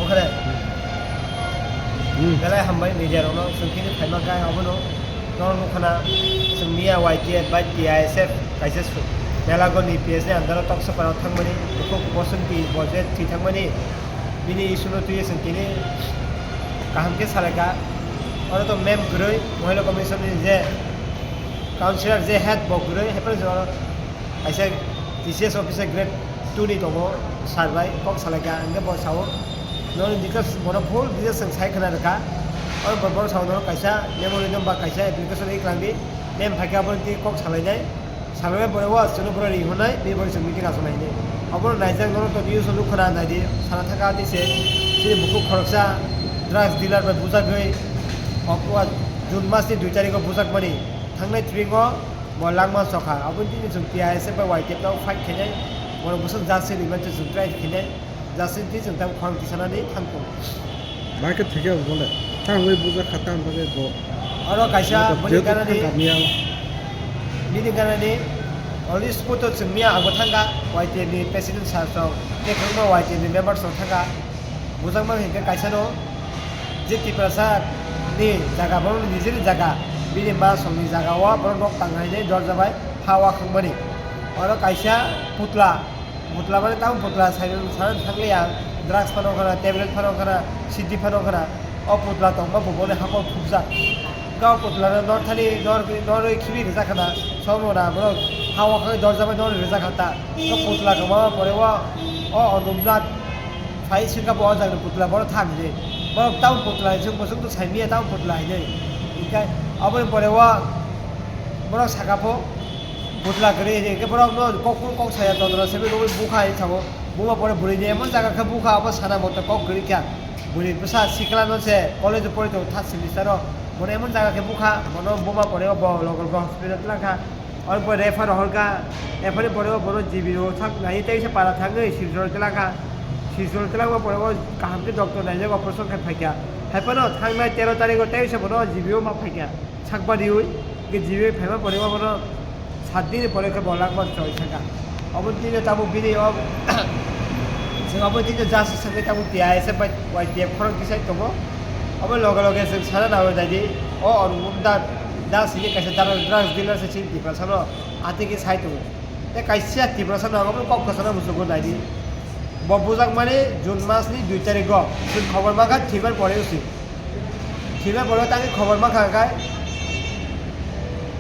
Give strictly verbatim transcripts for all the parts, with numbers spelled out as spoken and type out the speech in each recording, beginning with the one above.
Okhare. Hmm. Belai hambai media rokno, chwng kini phaima khe abono norok nukha na, chwng miya Y T F bai T I S F kaisa su-, Melagoni P S ni under o Toksopara o thangmani, bukhuk Bosonti bo je thwi thangmani, bini issue no twiwi chwng kini kaham khe salaikha. Oro to ma'am kwrwi, Mohila Commission ni je councillor je head bo kwrwi, hai phano chwng oro kaisa T C S officer grade two ni tongo, sir bai kok salaikha, hingke bo sao, norok details, bono full details chwng sai khna rwkha. Oro bo, bono sao norok kaisa memorandum ba kaisa application ri kwlangdi, ma'am phaikhe aboni twi kok salainai, salainai pore o chwngno bono rihornai, bini bagwi chwng meeting achuknai hinwi. Obono naijak norok to news o nukha na naidi, sana thangkha tei se, chini bukhuk khoroksa drugs dealer bai bujagwi, o, o June mas ni dui tarikh o bujakmani, thangnai tring o, Bo langma sokha, aboni tini chwng T I S F bai Y T F no fight khainai, borok bwswk justice rwmani chwng try khainai, justice twi chwng tamo khorang tisanani thang tongo. Bai khe thwikhe bo le, tamo bai bujak kha, tamo bagwi bo. Oro kaisa Bo bini jehetu ganani, thang kha miya. Bini ganani, only spot o chwng miya abo thangkha, Y T F ni president sir rok, tei kwbangma Y T F ni members rok thangkha. Bujak mang hinkhe kaisa no je Tiprasa ni jaga, borok ni nijeni jaga, bini ma song ni jaga o borok nok tang hai nai dorja bai ha wa khang mani. Oro kaisa putla, putla mani tamo putla sai sana thang liya, drugs phano khana, tablet phano khana, C D phano khana, o putla tong ma bo boni hapor phukjak. Ga putla no nor thani nor, nor khibi rijak khana, somo na borok ha wa khang dorja bai nor rijak kha ta. O putla kwma pore o, o Onublat. Phai swngkha bo o jagani putla, bono tha hinwi. Borok tamo putla hinwi swng, bo swngno saimanya tamo putla hinwi. Hinkhe aboni pore o borok sakha pho putla kwrwi hinwi. Hinkhe borokno kok phuru kok saya tongthwrang simi nugwi bukha hinwi sao. Buma pore bwrwini emon jaga khe bukha, abo sana moto kok kwrwi kha. Bwrwi bwsa sikla no se college o pori tongo third semester o. Bono emon jaga khe bukha, bono buma pore o bo logo hospital twlang kha. Oro bo refer rohorkha, refer ni pore o bono G B o sak nai tei se para thangwi Silchar twlangkha. Silchar twlangma pore o kaham khe doctor naijak operation khe phaikha. Hai phano thangnai tero tarikh o tei se bono G B o ma phaikha. Sak bariwi, hingkhe G B o phaima pore o bono sat din ni pore khe bo langma choi sakha. Obo tini tabuk bini o, chwng obo tini justice sakhe tabuk T I S F bai Y T F khorang tisai tongo. Obo loge loge chwng sana nangwi naidi, o Arunobhumi Das, Das hinwi kaisa dara-, drugs dealer se chini Tiprasa no. Atwi khe sai tongo. Tei kaisa Tiprasa no obo kok kwchangma muchungo naidi. Bo bujakmani June mas ni dui tarikh o chwng khobor mankha thwibar pore se. Thwibar pore tangwi khobor mankha khe,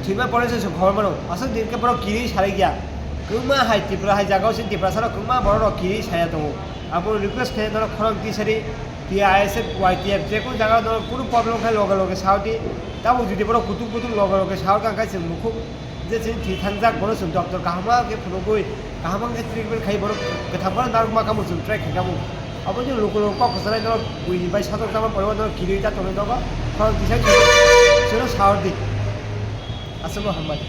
thwibar pore se chwng khobor mano. Aswk din khe borok kiri sari ya. Kwbangma hai Tripura hai jagao se Tiprasa rok kwbangma borok rok kiri saya tongo. Abo request khe norok khorang tisari T I S F, Y T F, je kono jaga norok kunu problem khe loge loge saudi. Tabuk jodi borok kutung kutung loge loge saudi khe chwng mukhuk. Je chini thwi thangjak, bono chwng doctor kaham khe phunugwi, kaham khe treatment khai, bono kwthang bono narwkma kamo chwng try khaikha bo. Abo je luku luku kok kwchwnai norok buini bai sajok jama pore o norok kirwi ta tonwi nogo, khorang tisai chwngno saudi. Aswkno hambai.